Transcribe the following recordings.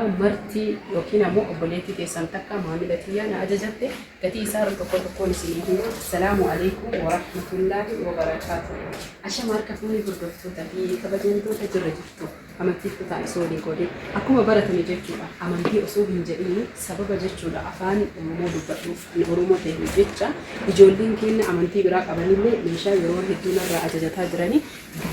Martii yookiin ammoo obboleettii teessan takka maamila tiyyaa na ajajatte gatii isaa irra tokko tokkoon isinii hima. Assalaamu alaikum warahmatullaahi wabarakaatuh. Ashama harka fuunee hordoftoota fi kabajamtoota jirra jirtu. Amantiif kutaa osoo waliin qoodin akkuma baratame jechuudha. Amantii osoo hin jedhin sababa jechuudha afaan Oromoo dubbadhuuf ani Oromoo ta'eef jecha ijoolleen keenya amantii biraa qabanillee meeshaa yeroo hedduu narraa ajajataa jiranii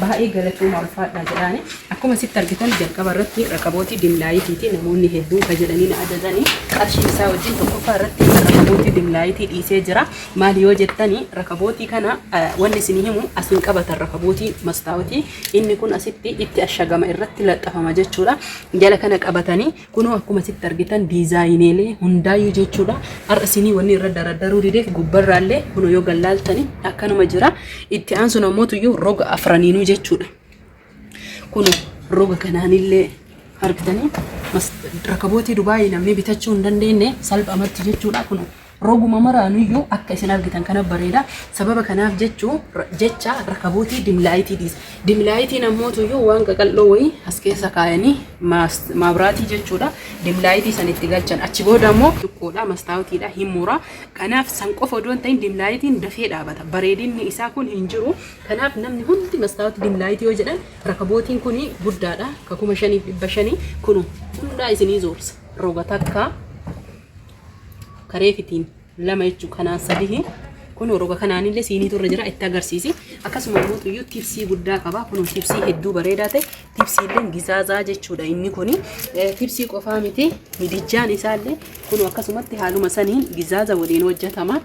baay'ee galatooma ulfaadhaa jedhaani. Akkuma sitti argitan jalqaba irratti rakabootii dimlaayitiiti namoonni hedduun ka jedhanii na ajajanii qarshii isaa wajjin tokkoffaa irratti rakabootii dimlaayitii dhiisee jira. Maali yoo jettani rakabootii kana wanni isinii himu asiin qabatan rakabootii mastaawotii inni kun asitti itti ashagama irratti laxxafama jechuudha. Jala kana qabatanii kunoo akkuma sitti argitan diizaayineelee hundaayyuu jechuudha. Har'a isinii wanni irra daraddaruu dideef gubbarraallee kunoo yoo gallaaltani akkanuma jira. Itti aansuun ammoo tuyyuu roga afraniinuu jechuudha. Kunoo roga kanaanillee argitanii rakabootii Dubaayii namni bitachuu hin dandeenye salphamatti jechuudha. Kunoo roguma maraanuyyuu akka isin argitan kana bareeda. Sababa kanaaf jechuu jecha rakabootii dimlaayitii dhiisa. Dimlaayitiin ammoo tuyyuu waan qaqal'oo wayii as keessa kaayanii maabraatii jechuudha. Dimlaayitii san itti galchan. Achi booda ammoo xiqqoodha mastaawotiidha hin mura. Kanaaf san qofa odoo hin ta'in dimlaayitiin dafee dhaabata. Bareedinni isaa kun hin jiru. Kanaaf namni hundi mastaawotii dimlaayitii yoo jedhan rakabootiin kun guddaadha. Ka 5500 kunu hundaa isinii zoorsa. Roga takka kareefitiin lama jechuun kanaan sadihi kun roga kanaanillee siiniitu irra jira itti agarsiisi. Akkasuma immoo tuyyuu tipsii guddaa qaba. Kun tipsii hedduu bareedaa ta'e tipsiillee gizaazaa jechuudha inni kun tipsii qofaa miti midijjaan isaallee kun akkasumatti haaluma saniin gizaaza waliin hojjetama.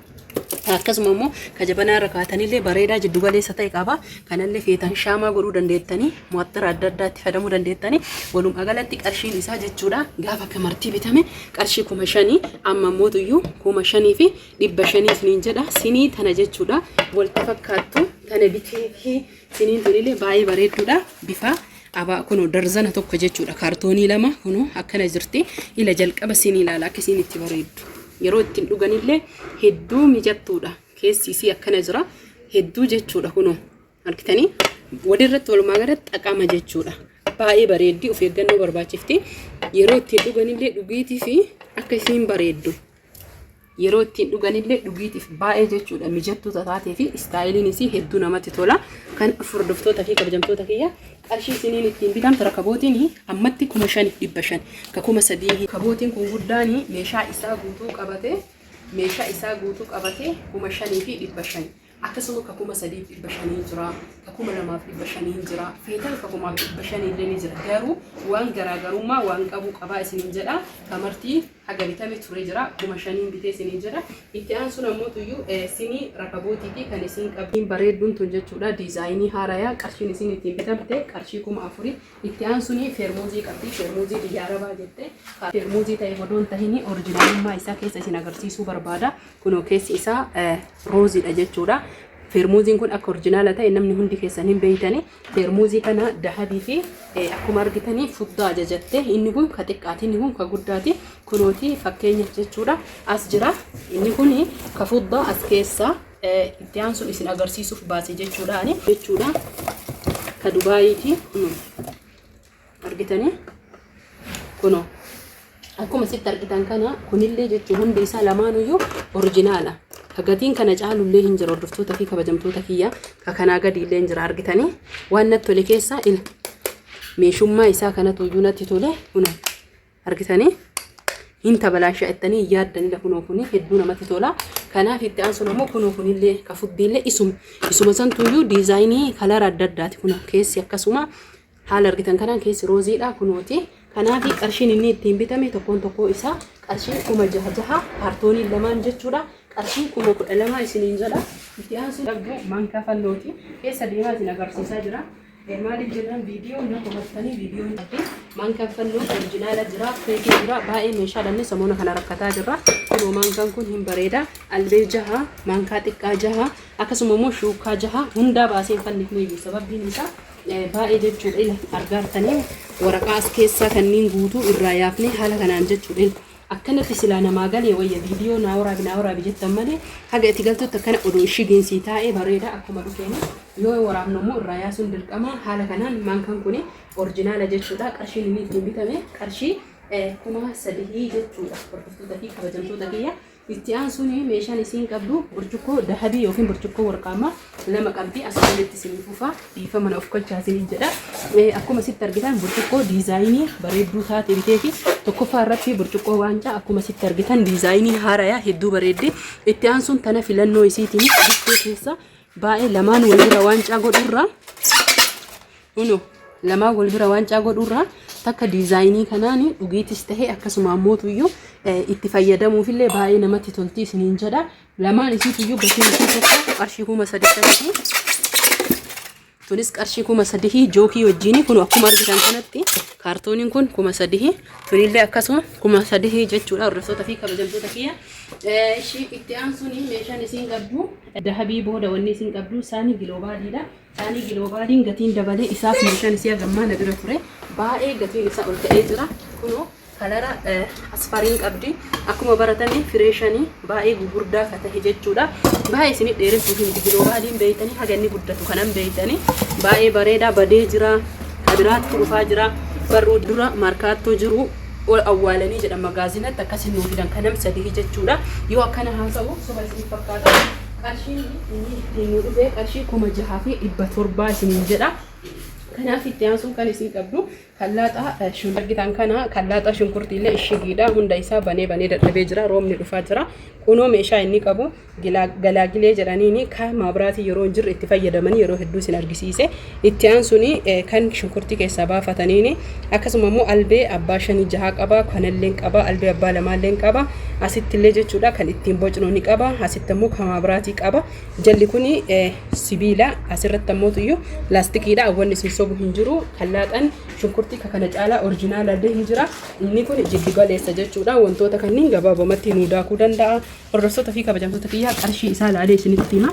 Akkasuma immoo ka jabanaa irra kaatanillee bareedaa jiddu galeessa ta'e qaba. Kanallee feetan shaamaa godhuu dandeettanii mu'axxira adda addaa itti fayyadamuu dandeettanii walumaa galatti qarshiin isaa jechuudha gaafa kamartii bitame qarshii 5000 amma immoo tuyyuu 5500 isiniin jedha. Sinii tana jechuudha walitti fakkaattu tana bitee fi siniin tunillee baay'ee bareedduudha bifa abaa kunoo darzana tokko jechuudha kaartoonii lama kunoo akkana jirti ila jalqaba sinii ilaala akka isiin itti bareeddu yeroo ittiin dhuganillee hedduu mijattuudha keessi isii akkana jira hedduu jechuudha kunoo argitanii walirratti walumaa galatti xaqama jechuudha baay'ee bareeddi of eeggannoo barbaachifti yeroo ittiin dhuganillee dhugiitii fi akka isiin bareeddu yeroo ittiin dhuganillee dhugiitiif baay'ee jechuudha mijattuu taatee fi istaayiliin isii hedduu namatti tola. Kan hordoftoota fi kabajamtoota kiyya qarshii isiniin ittiin bitamtu rakabootiin ammatti 5500 ka 3000 rakabootiin kun guddaan meeshaa isaa guutuu qabate meeshaa isaa guutuu qabate 5500. Akkasuma ka 3500 jira, ka 2500 jira, feetan ka 0500 illee ni jira. Garuu waan garaagarummaa waan qabu qabaa isiniin jedha. Kamartii haga bitame ture jira 5000 bitee isiniin jedha. Itti aansuun ammoo tuyyuu sinii rakabootii fi kan isiin qabdu. Bareedduun tun jechuudha diizaayinii haarayaa qarshiin isiin ittiin bitamte qarshii 4000. Itti aansuun feermuuzii qabdi. Feermuuzii biyya Arabaa jette. Feermuuzii ta'e odoo hin tahin orijinaalummaa isaa keessa isin agarsiisuu barbaada. Kunoo keessi isaa rooziidha jechuudha. Feermuuziin kun akka orijinaala ta'e namni hundi keessan hin beeytani. Feermuuzii kana dahabii fi akkuma argitanii fuddaa ajajatte. Inni kun ka xiqqaati, inni kun ka guddaati. Kunooti fakkeenyaaf jechuudha. As jira. Inni kun ka fuddaa as keessa itti aansuun isin agarsiisuuf baase jechuudhaani. Jechuudha. Ka Dubaayiiti. Kunoo argitanii kunoo akkuma sitti argitan kana kunillee jechuun hundi isaa lamaanuyyuu orijinaala. Ka gatiin kana caalullee hin jiru hordoftoota fi kabajamtoota kiyya. Ka kanaa gadi illee hin jira argitanii. Waan natti tole keessaa ila meeshummaa isaa kanatu iyyuu natti tole kunoo argitanii hin tabalaashaa ittanii hin yaaddanidha kunoo kuni hedduu namatti tola. Kanaaf itti aansuun ammoo kunoo kunillee ka fuddiillee isuma isuma santuyyuu diizaayinii kalara adda addaati kunoo keessi akkasuma haala argitan kanaan keessi rooziidha kunooti. Kanaaf qarshiin inni ittiin bitame tokkoon tokkoo isaa qarshii 6000 kaartooniin lamaan jechuudha. Qarshii 12,000 isiniin jedha. Itti aansuun dhabduu maankaa fannooti. Keessa deemaa isin agarsiisaa jira. Maaliif jennaan viidiyoo na komattanii viidiyoon qabdi. Maankaan fannoo orijinaala jira, feekii jira, baay'ee meeshaa dhabne samoona kana rakkataa jirra. Kunoo maankaan kun hin bareeda. Albee jaha, maankaa xiqqaa jaha, akkasuma immoo shuukaa jaha hundaa baasee hin fannifne iyyuu sababbiin isaa baay'ee jechuudha ila argaartanii waraqaa as keessaa kanneen guutuu irraa yaafnee haala kanaan jechuudha ila. Akkanatti silaa namaa galee wayya viidiyoo naa waraabi naa waraabi jettan malee haga itti galtutti akkana odoo ishigiin sii taa'ee bareeda akkuma dhufeeni yoo waraabnu immoo irraa yaasuun dirqama haala kanaan maankaan kun orjinaala jechuudha qarshiin inni ittiin bitame qarshii 3000 jechuudha. Hordoftoota fi kabajamtoota kiyya. Itti aansuun meeshaan isiin qabdu burcuqqoo dahabii yookiin burcuqqoo warqaamaa lama qabdi. As walitti isinii fufa. Dhiifama na of kolchaa isiniin jedha. Akkuma sitti argitan burcuqqoo diizaayinii bareedduu taate biteefi tokkoffaa irratti burcuqqoo waancaa akkuma sitti argitan diizaayinii haarayaa hedduu bareeddi. Itti aansuun tana filannoo isiitiin bittee keessa baay'ee lamaan wal bira waancaa godhurraa Kunoo lamaan wal bira waancaa godhuurraa takka diizaayinii kanaan dhugiitis ta'e akkasuma ammootuyyuu itti fayyadamuufillee baay'ee namatti tolti isiniin jedha. Lamaan isiituyyuu gatiin isii tokko qarshii 3000. Tunis qarshii 3000 jookii wajjin kun akkuma argitan kanatti kaartooniin kun 3000 tunillee akkasuma 3000 jechuudha hordoftoota fi kabajamtoota kiyya. Ishii itti aansuun meeshaan isiin qabdu dahabii booda wanni isiin qabdu saanii giloobaaliidha. Saanii giloobaaliin gatiin dabalee isaaf meeshaan isii hagammaa na bira ture. Baay'ee gatiin isaa ol ka'ee jira. Kunoo kalara asfariin qabdi. Akkuma baratame firee shanii baay'ee gugurdaa ka tahe jechuudha. Baay'ee isinit dheeressuuf miti giloobaaliin beeytanii haga inni guddatu kanan beeytanii. Baay'ee bareedaa badee jira. Ka biraatti dhufaa jira. Barruu dura markaattoo jiru ol awwaalanii jedhan magaazinatti akkasin nuu fidan kanam sadii jechuudha. Yoo akkana haasa'u soba isin fakkaata. Qarshiin inni ittiin nu dhufe qarshii 6700 isiniin jedha. Kanaaf itti aansuun kan isin qabdu kallaaxaa shun argitan kana kallaaxaa shunkurtii illee ishigiidha. Hunda isaa banee banee dadhabee jira. Roobni dhufaa jira. Kunoo meeshaa inni qabu galaagilee jedhaniini kan maabraatii yeroo hin jirre itti fayyadamanii yeroo hedduu isin argisiise. Itti aansuun kan shunkurtii keessaa baafataniini akkasuma immoo albee abbaa shanii jahaa qaba. Kanallee qaba. Albee abbaa lamaallee qaba. Asitti illee jechuudha kan ittiin bocnu ni qaba. Asitti immoo kan maabraatii qaba. Jalli kun sibiila asirratti ammoo iyyuu laastikiidha. Wanni isin sobu hin jiru. Kallaaxan shunkurtii ka kana caalaa orjinaala illee hin jira. Inni kun jiddu galeessa jechuudha. Wantoota kanneen gabaabumatti nuu daakuu danda'a. Hordoftoota fi kabajamtoota kiyyaa qarshii isaa ilaalee isinitti hima.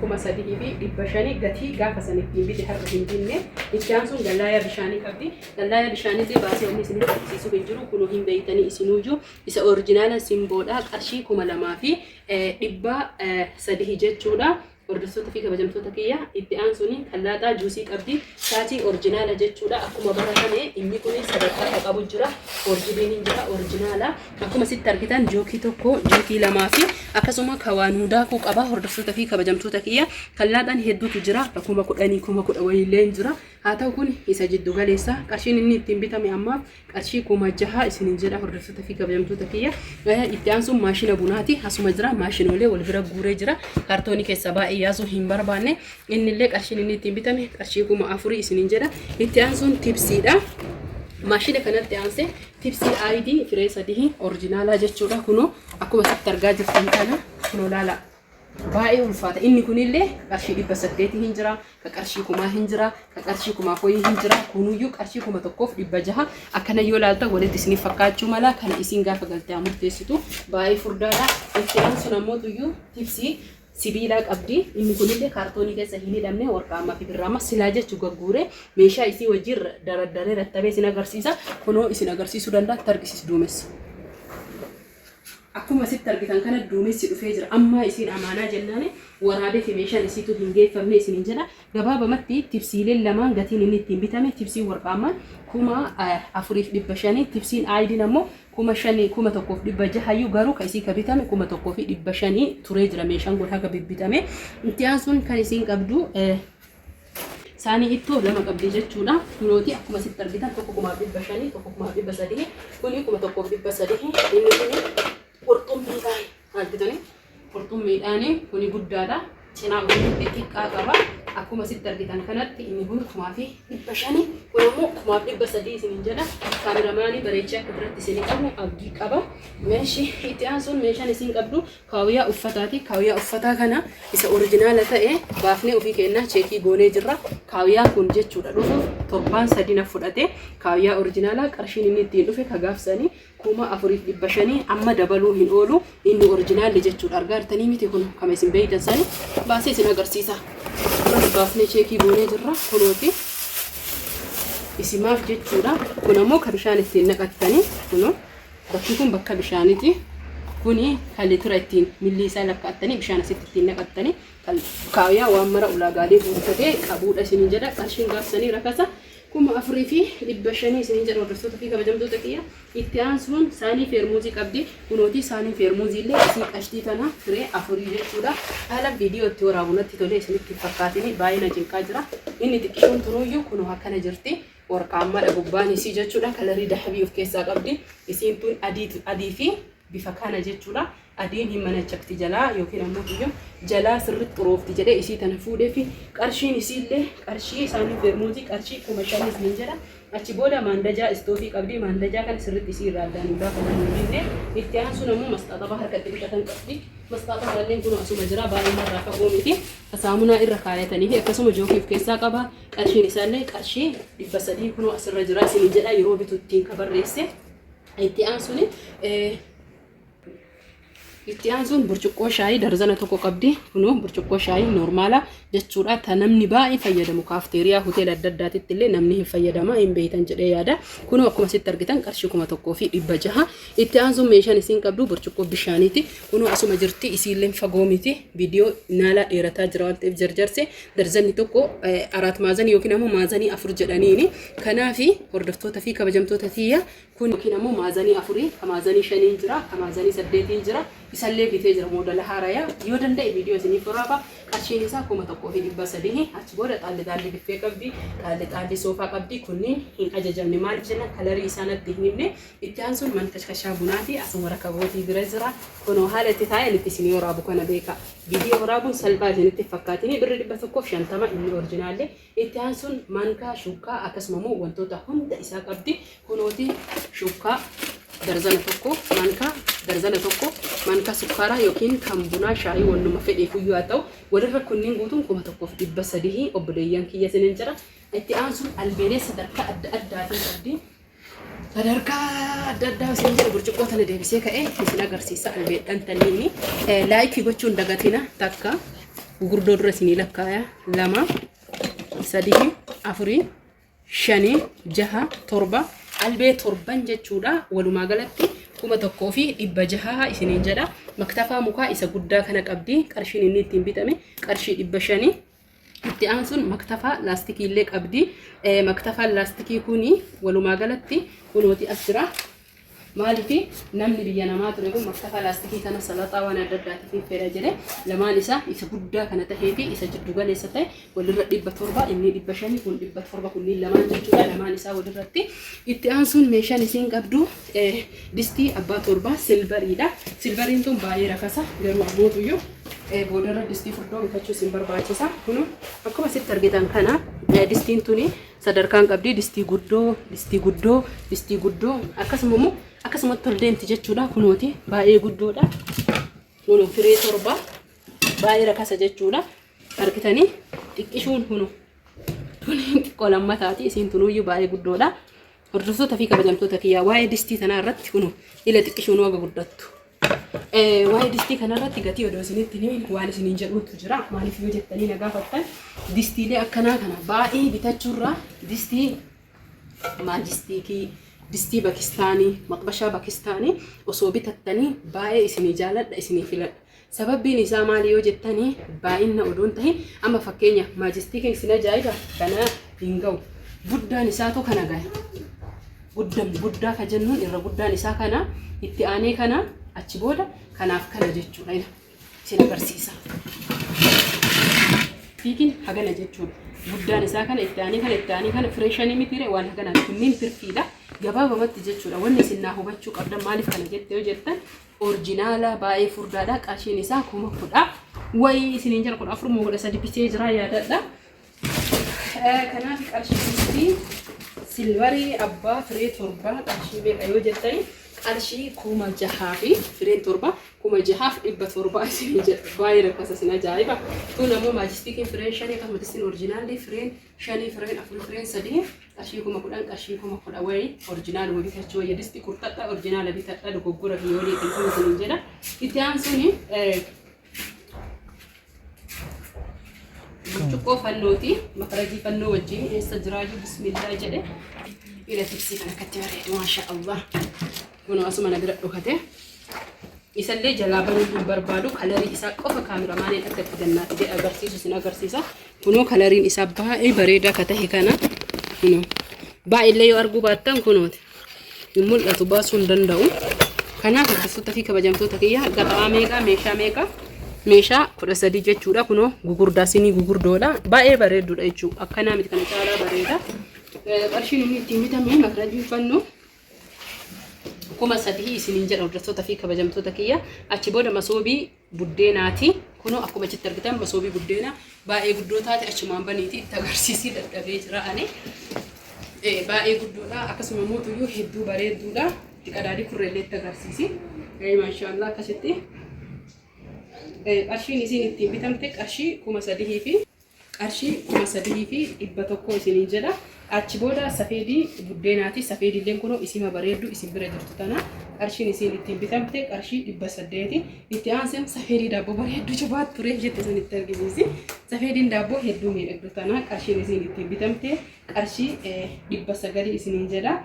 3500 gatii gaafa san ittiin bite har'a hin binne. Itti aansuun gallaayaa bishaanii qabdi. Gallaayaa bishaaniillee baasee wanni isinitti argisiisuu hin jiru. Kunoo hin beeytanii isinuyyuu. Isa orjinaala simboodha. Qarshii 2300 jechuudha. Hordoftoota fi kabajamtoota kiyya itti aansuun kallaaxaa juusii qabdi. Saatii orjinaala jechuudha. Akkuma baratame inni kun sadarkaa kan qabu jira. Orjiniin hin jira orjinaala. Akkuma sitti argitan jookii tokko, jookii lamaa fi akkasuma kawaan daakuu qaba. Hordoftoota fi kabajamtoota kiyya kallaaxaan hedduutu jira. 10,000 10,000 wayiillee hin jira. Haa ta'u kun isa jiddu galeessa. Qarshiin inni ittiin bitame ammaaf qarshii 6000 isinin jedha hordoftoota fi kabajamtoota kiyya. Itti aansuun maashina bunaati. Asuma jira maashinoolee wal bira guuree jira. Kaartoonii keessaa baay'ee yaasuu hin barbaanne. Innillee qarshiin inni ittiin bitame qarshii 4000 isinin jedha. Itti aansuun tibsiidha. Maashina kanatti aansee tibsii ID firee sadii orjinaalaa jechuudha. Kunoo akkuma sitti argaa jirtan kana kunoo laala. Baay'ee ulfaata. Inni kunillee qarshii 800 hin jira, ka qarshii kumaa hin jira, ka qarshii kumaaf wayii hin jira. Kunuyyuu qarshii 1600 akkana yoo ilaaltan walitti isiniif fakkaachuu mala. Kana isin gaafa galtee murteessitu baay'ee furdaadha. Itti aansuun ammoo tuyyuu tibsii sibiilaa qabdi. Inni kunillee kaartoonii keessa hin hidhamne warqaammaa fi birraama silaa jechuu gagguuree meeshaa isii wajjin daraddaree rattabee isin agarsiisa. Kunoo isin agarsiisuu danda'a. Targisiis duumessa. Akkuma asitti argitan kana duumessi dhufee jira. Ammaa isiin amaanaa jennaani waraabee fi meeshaan isiitu hin geeffamne isiniin jedha. Gabaabamatti tibsiileen lamaan gatiin inni ittiin bitame tibsiin warqaammaan 4500 tibsiin aayidiin ammoo 5000 1600 garuu ka isii ka bitame 1500 turee jira meeshaan kun haga bibbitame. Itti aansuun kan isiin qabdu Saanii ittoo lama qabdi jechuudha. Kunooti akkuma sitti argitan tokko 5,500 tokko 3,000 kuni 1,300 inni kuni qurxummiidhaan argitanii qurxummiidhaan kuni guddaadha. Cinaa olitti xiqqaa qaba. Akkuma sitti argitan kanatti inni kun 5,500 kun ammoo 3,000 isiniin jedha. Kaameramaanii bareechee akka biratti isinii qabu abdii qaba. Meeshii itti aansuun meeshaan isin qabdu Kaawuyaa uffataati. Kaawuyaa uffataa kana isa orijinaala ta'e baafnee ofii keenyaa cheekii goonee jirra. Kaawuyaa kun jechuudha dhufuuf torbaan sadi na fudhate. Kaawuyaa orijinaalaa qarshiin inni ittiin dhufe ka gaafsanii 4500 amma dabaluu hin oolu. Inni orijinaalli jechuudha. Argaa jirtanii miti kun kama isin beeytan sani baasee isin agarsiisa. Duras baafnee cheekii goonee jirra. Kunooti isimaaf jechuudha. Kun ammoo ka bishaan ittiin naqattanii kunoo. Bakki kun bakka bishaaniti. Kuni kan litira ittiin millii isaa lakkaa'attanii bishaan asitti ittiin naqattanii kan kaayaa waan mara ulaagaalee guuttatee qabuudha isiniin jedha. Qarshiin gaafsanii rakasa. 4500 isiniin jedha hordoftoota fi kabajamtoota kiyya. Itti aansuun saanii feermuuzii qabdi. Kunootii saanii feermuuzii illee isii qashtii tana firee afurii jechuudha. Haala viidiyoo itti waraabu natti tolee isinitti hin fakkaatini baay'ee na cinqaa jira. Inni xiqqishoon turuuyyuu kunoo akkana jirti. Warqaammaadha gubbaan isii jechuudha. Kalarii dahabii of keessaa qabdi. Isiin tun adii adii fi bifa kana jechuudha. Adiin hin manachakti jalaa yookiin ammoo kiyyo jalaa sirritti xuroofti jedhee isii tana fuudhee fi qarshiin isiillee qarshii isaanii feermuuzii qarshii 5000 isiniin jedha. Achi booda maandajaa istoofii qabdi. Maandajaa kana sirritti isii irraa addaan hin baafanne hin dinne. Itti aansuun ammoo masxaaxabaa harka itti dhiqatan qabdi. Masxaaxabaalleen kun asuma jira baay'ee irraa fagoo miti. Saamunaa irra kaayatanii fi akkasuma jookii of keessaa qaba. Qarshiin isaallee qarshii 300 kunoo asirra jira isiniin jedha yeroo bitu ittiin ka barreesse. Itti aansuun Itti aansuun burcuqqoo shaayii darzana tokko qabdi. Kunoo burcuqqoo shaayii noormaala jechuudha. Ta namni baay'ee fayyadamu kaafteeriyaa hoteela adda addaatitti illee namni hin fayyadama hin beektan jedhee yaada. Kunoo akkuma asitti argitan qarshii 1600. Itti aansuun meeshaan isiin qabdu burcuqqoo bishaaniiti. Kunoo asuma jirti isiillee fagoo miti. Viidiyoo naalaa dheerataa jira waan ta'eef jarjarse darzanni tokko araat maazanii yookiin ammoo maazanii afur jedhaniini. Kanaafi hordoftoota fi kabajamtoota tiyya Kun yookiin ammoo maazanii afurii, ka maazanii shaniin jira, ka maazanii saddeetiin jira, isallee bitee jira moodala haaraya. Yoo danda'e viidiyoo isiniif waraaba. Qarshiin isaa 1300. Achi booda xaalli xaalli biffee qabdi, xaalli xaalli soofaa qabdi. Kunniin hin ajajamne. Maaliif jennaan kalarii isaa natti hin himne. Itti aansuun mana kashkashaa bunaati. Asuma rakabootii bira jira. Kunoo haala itti taa'een itti isinii waraabu kana beeka. Viidiyoo waraabuun salphaa isinitti hin fakkaatini. Birri 150 inni orjinaalli. Itti aansuun maankaa, shuukkaa akkasuma immoo wantoota hunda isaa qabdi. Kunooti shuukkaa darzana tokko, maankaa darzana tokko, maankaa sukkaaraa yookiin kan bunaa shaayii wannuma fedheef iyyuu haa ta'u walirra kunniin guutuun 1300 obboleeyyan kiyya isinin jira. Itti aansuun albeelee sadarkaa adda addaatiin qabdi. Sadarkaa adda addaa isin jedhu burcuqqoo tana deebisee ka'ee isin agarsiisa albeedhaan tanniini. Laayikii gochuun dagatina takka gurguddoo dura isinii lakkaaya lama sadii afurii shanii jaha torba albee torban jechuudha walumaa galatti 1600 isiniin jedha. Maktafaa mukaa isa guddaa kana qabdi qarshiin inni ittiin bitame qarshii 500. Itti aansuun maktafaa laastikii illee qabdi. Maktafaan laastikii kuni walumaa galatti kunooti as jira. Maaliif namni biyya namaa ture kun maktafaa laastikii kana salaxaa waan adda addaatiif hin fedha jedhe lamaan isaa isa guddaa kana tahee fi isa jiddu galeessa ta'e walirra 700 inni 500 kun 700 kunniin lamaan jechuudha lamaan isaa walirratti. Itti aansuun meeshaan isiin qabdu distii abbaa torbaa silvariidha. Silvariin tun baay'ee rakasa garuu ammootuyyuu boodarra distii furdoo bitachuu isin barbaachisa. Kun akkuma asitti argitan kana distiin tuni sadarkaan qabdi distii guddoo, distii guddoo, distii guddoo akkasuma immoo akkasumatti ol deemti jechuudha. Kunooti baay'ee guddoodha. Kunoo firee torba baay'ee rakasa jechuudha. Argitanii xiqqishuun kunoo tuni xiqqoo lammataati isiin tunuyyuu baay'ee guddoodha. Hordoftoota fi kabajamtoota kiyyaa waa'ee distii tanaa irratti kunoo ila xiqqishuun waga guddattu. Waa'ee distii kanarratti gatii odoo isinitti hin himin waan isiniin jedhuutu jira. Maaliif yoo jettanii na gaafattan distiilee akkanaa kana baay'ee bitachuurraa distii maajistiikii, distii bakistaanii, maqbashaa bakistaanii osoo bitattanii baay'ee isinii jaaladha isinii filadha. Sababbiin isaa maali yoo jettanii baay'inna odoo hin tahin amma fakkeenya maajistiikiin isin ajaa'iba kana hin ga'u. Guddaan isaatu kana gaya. Guddan guddaa ka jennuun irra guddaan isaa kana itti aanee kana achi booda kanaaf kana jechuudha. Ila isin agarsiisa. Fiikiin hagana jechuudha. Guddaan isaa kana itti aanee kana itti aanee kana firee shanii mitiire waan haganaa kunniin tirfiidha. Gabaabamatti jechuudha. Wanni isin naa hubachuu qabdan maaliif kana jette yoo jettan orjinaala baay'ee furdaadha. Qarshiin isaa 10,000 wayii isiniin jira 14 moo 13 bitee jira yaadadha. Kanaaf qarshii silvarii abbaa firee torbaa qarshii meeqa yoo jettani qarshii 6000 fi fireen torba 6700 isinii jedha. Baay'ee rakkasa isin ajaa'iba. Tun ammoo maajistikiin fireen shanii akkasuma distiin orjinaalli fireen shanii fireen afurii fireen sadii qarshii 10,000 qarshii 10,000 wayii orjinaaluma bitachuu wayya disti kurtadha orjinaala bitadha dogoggora fi yoo deebiin isiniin jedha. Itti aansuun Burcuqqoo fannooti. Makarajii fannoo wajjin eessa jiraayyuu bismillaa jedhe. Ila tibsii kan akkatti bareedu maasha Allah. Kunoo asuma na bira dhokate. Isallee jalaa banuu hin barbaadu kalarii isaa qofa kaameramaaniin akka itti gannaati jedhe agarsiisu isin agarsiisa. Kunoo kalariin isaa baay'ee bareedaa ka tahe kana. Kunoo baay'illee yoo arguu baattan kunooti hin mul'atu, baasuu hin danda'u. Kanaaf hordoftoota fi kabajamtoota kiyya, gaxa'aa meeqa, meeshaa meeqa? Meeshaa 13 jechuudha. Kunoo gugurdaa, sinii gugurdoodha. Baay'ee bareedduudha jechuudha. Akkanaa miti, kana caalaa bareeda. Qarshiin inni ittiin bitame makrajiin fannoo 3000 isiniin jedha, hordoftoota fi kabajamtoota kiyya. Achi booda masoobii buddeenaati. Kunoo akkuma achitti argitan masoobii buddeenaa baay'ee guddoo taate. Achumaan baniiti itti agarsiisii, dadhabee jira ani. Baay'ee guddoodha, akkasuma mootuyyuu hedduu bareedduudha. Itti qadaadii kurreellee itti agarsiisi. Maashaallah, akkasitti. Qarshiin isiin ittiin bitamte qarshii 3000 fi qarshii 3100 isiniin jedha. Achi booda safeedii buddeenaati. Safeediilleen kunoo isima bareeddu isin bira jirtu tana. Qarshiin isiin ittiin bitamte qarshii 800. Itti aanseen safeedii daabboo bareeddu jabaat ture jette san itti argisiisi. Safeediin daabboo hedduu miidhagdu tana. Qarshiin isiin ittiin bitamte qarshii 900 isiniin jedha.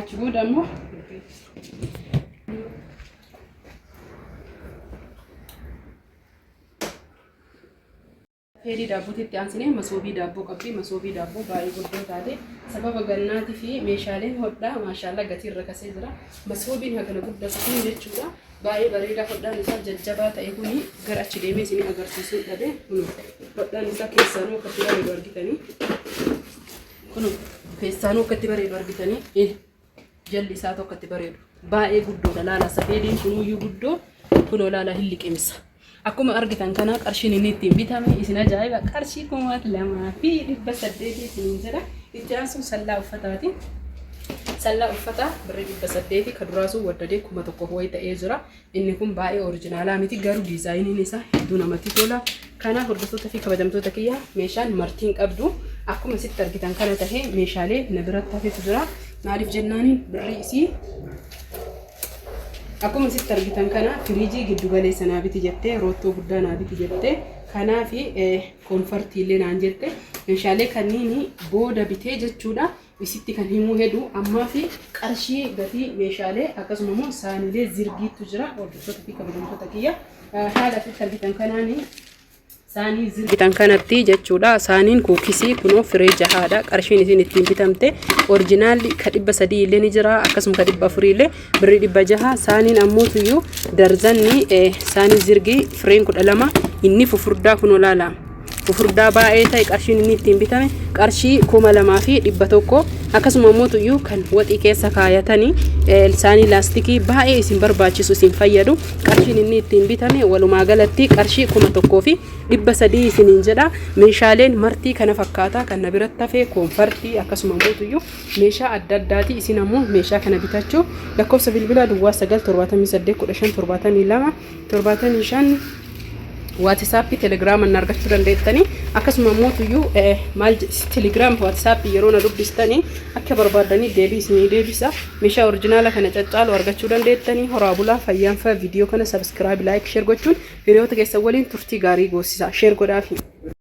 Achi booda ammoo Feedii daabbootti aansinee masoobii daabboo qabdi. Masoobii daabboo baay'ee guddoo taate, sababa gannaatii fi meeshaaleen hodhaa maashaallaa gatii irra kasee jira. Masoobiin hagana guddatu kun jechuudha. Baay'ee bareedaa, hodhaan isaa jajjabaa ta'e kuni gara achi deemee isinii agarsiisuu dhabe. Kun hodhaan isaa keessaanuu akkatti bareedu argitanii. Kun keessaanuu akkatti bareedu argitanii. Jalli isaa tokko itti bareedu. Baay'ee guddoodha, laala, safeediin kunuyyuu guddoo, kunoo laala, hin liqimsa. Akkuma argitan kana qarshiin inni ittiin bitame isin ajaa'iba, qarshii 2800 isiniin jedha. Itti aansuun sallaa uffataati. Sallaa uffataa birrii 800, ka duraa sun waddadee 1000 wayii ta'ee jira. Inni kun baay'ee original miti, garuu designiin isaa hedduu namatti tola. Kanaaf hordoftoota fi kabajamtoota kiyya, meeshaan martiin qabdu akkuma sitti argitan kana tahee meeshaalee na biratti hafetu jira. Maaliif jennaaniin birrii isii akkuma sitti argitan kana firiijii giddu galeessa naa biti jettee, roottoo guddaa naa biti jettee, kanaafi koonfartiillee naan jette, meeshaalee kanniin booda bitee jechuudha. Isitti kan himuu hedu ammaa fi qarshii gatii meeshaalee, akkasuma immoo saaniilee zirgiitu jira. Hordoftoota fi kabajamtoota kiyya, haala asitti argitan kanaani saanii zirgitan kanatti jechuudha. Saaniin kuukisii kunoo firee jahaadha. Qarshiin isin ittiin bitamte originalli ka 300 illee ni jira, akkasuma ka 400 illee birrii 600. Saaniin ammootuyyuu darzanni saanii zirgii fireen 12 inni fufurdaa kunoo laala. Fufurdaa baay'ee ta'e, qarshiin inni ittiin bitame qarshii 2100. Akkasuma immoo kan waxii keessa kaayatanii saanii laastikii baay'ee isin barbaachisu, isin fayyadu, qarshiin inni ittiin bitame walumaa galatti qarshii 1300 isiniin jedha. Meeshaaleen martii kana fakkaata kan na biratti hafe, koonfartii akkasuma immoo meeshaa adda addaati. Isin ammoo meeshaa kana bitachuu lakkoofsa bilbilaa duwwaa 9 78 15 72 75 WhatsAppii, Telegiraama na argachuu dandeettanii. Akkasuma immoo tuyyuu maal, Telegiraama, WhatsAppii yeroo na dubbistanii akka barbaadanii deebii isinii deebisa. Meeshaa original kana caccaalu argachuu dandeettanii. Horaa bulaa, fayyaan fa'a. Viidiyoo kana subscribe, like, share gochuun hiriyoota keessan waliin turtii gaarii goosisa, share godhaafi.